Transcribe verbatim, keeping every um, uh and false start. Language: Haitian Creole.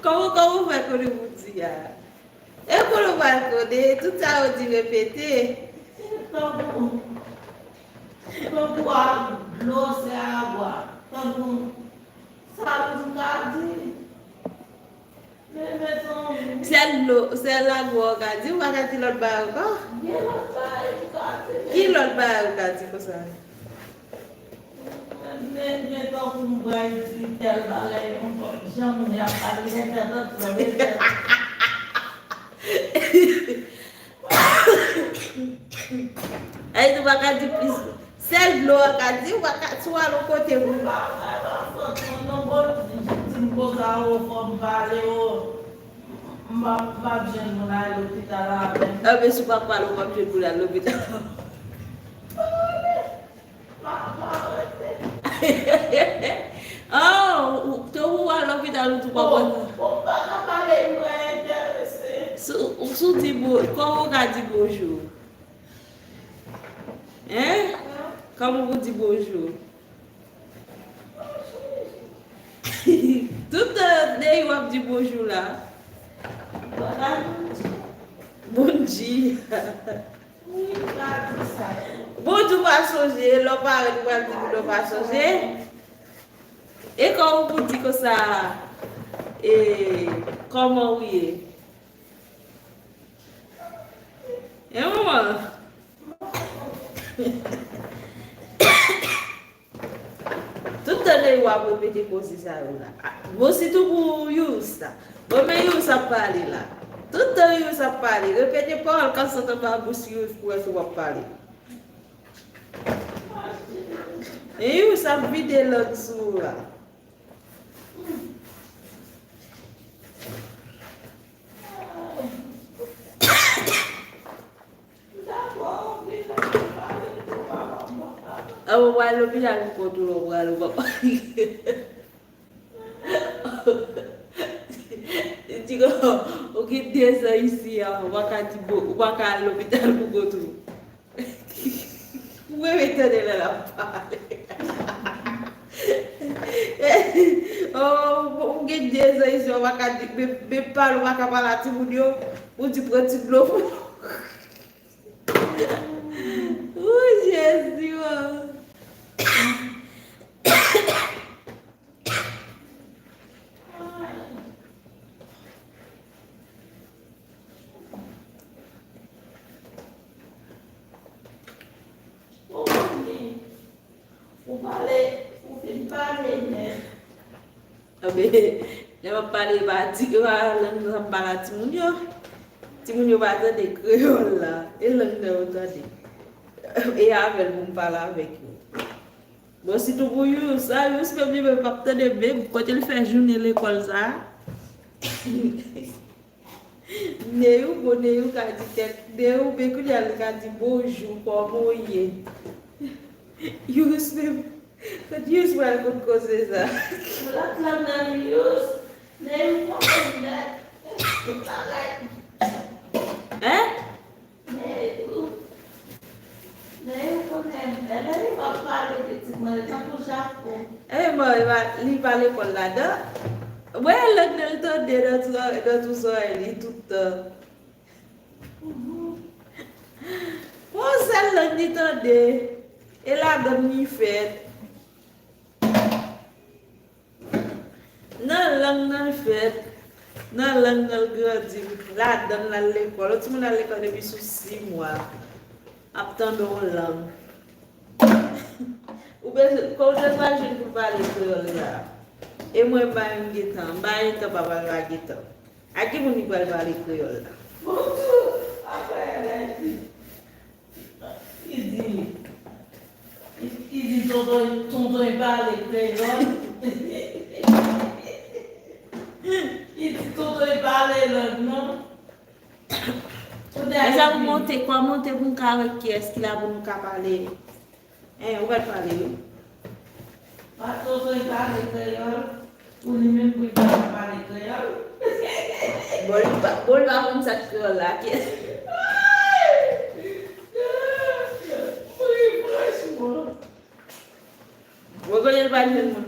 Kòman, kòman w fè konnen pou di a? E konnen w pral konnen, tout sa yo di repete. Tankou, tankou a dlo sè a bwa. Tankou sa nou ka di. Men, mezanmi. Sèl dlo, sèl lagwò w ka di, ou pa ka di lòt bagay ankò? Gen lòt bagay ou ka di. Ki lòt bagay ou ka di konsa? Men, men, men tankou m pral di tèl bagay, yon jan moun y ap pale, gen tèl lòt lè, gen tèl. Ay, ou pa ka di plis. Sèl dlo a ka di, ou pa ka, si w al yon kote pou. Ou pa, ou pa fè fòt, non, non, bon, di m konsa, o, fò m pale, o. M p ap, m p ap jwenn moun al lopital avè m. Anben, si w pa pale, ou p ap jwenn moun al lopital. Pale. Pa, pa rete. Oh, ou, te ou al lopital, ou tou pa konn. Bon, bon, m pa ka pale, m pa enterese. Si, si w di bo-, kòman w ka di bonjou? Hein? Kòman pou di bonjou? Tout tan depi w ap di bonjou la. Bondye. Bondye pa sonje, lè w parèt ou pral di moun yo pa sonje. E kòman pou di konsa, e, kòman ou ye? E manman? Tout tan w ap repete koze sa yo la. Bon, sitou pou Yous la. Bon, men Yous ap pale la. Tout tan Yous ap pale, repete pawòl k ap sot anba bouch Yous pou wè si w ap pale. E Yous ap vide lang sou ou la. Awo, w al lopital pou kont ou, lè w pral, ou pa pale. Di kon, ou gen de zan isi a, ou pa ka di bo-, ou pa ka al lopital pou kont ou. Ou renmen tande lè l ap pale. Oh, ou gen de zan isi, ou pa ka di, men, men pale, ou pa ka pale a timoun yo, ou di pran ti dlo pou. Oh, Jezi, oh. Ou konnen, ou pale, ou fin pale nèt. Anben, lè m ap pale, pa di, pa lang nan m ap pale a timoun yo. Timoun yo pa tande kreyòl la. E lang nan yo tande. E avè l pou m pale avèk yo. Bon, sitou pou Yous, a, Yous menm li menm p ap tande menm kote l fè jounen lekòl sa. Neyou, bon, Neyou ka di kèk, Neyou, men kounye a li ka di bonjou, kòman w ye? Yous menm, kote Yous pral konn koze sa? Lòt lang nan Yous, Neyou konprann nèt. Hein? Neyou. Neyou konnen, Neyou pa pale pitit mwen, li tankou Jako. Eh, mwen, li pa, li pa lekòl ladan. Mwen, lang nan l tande nan tout, nan tout zòrèy li tout tan. Yon sèl lang li tande, e ladan l li fèt. Nan lang nan l fèt, nan lang nan l grandi, ladan l al lekòl. Yon timoun al lekòl depi sou sis mwa, ap tande yon lang. Ou bezwen, kòman w te pral jwenn pou pale kreyòl la? E mwen, m pa menm gen tan, m pa gen tan, papa m pa gen tan. A ki moun li pral pale kreyòl la? Bonjou, apa Elèji? Li di, li, li di tonton, tonton e pale kreyòl. Li di tonton e pale lòt non. Kounye a, mezanmi, monte, kò monte pou m ka wè kiyès ki la pou nou ka pale. Eh, ou pral pale, wi. Pa tonton e pale kreyòl. Pou li menm, pou li pa ka pale kreyòl. Bon, li pa, bon, li pa konn sa k kreyòl la, kiyès? Wi, franchman. Bon, kote l pral jwenn moun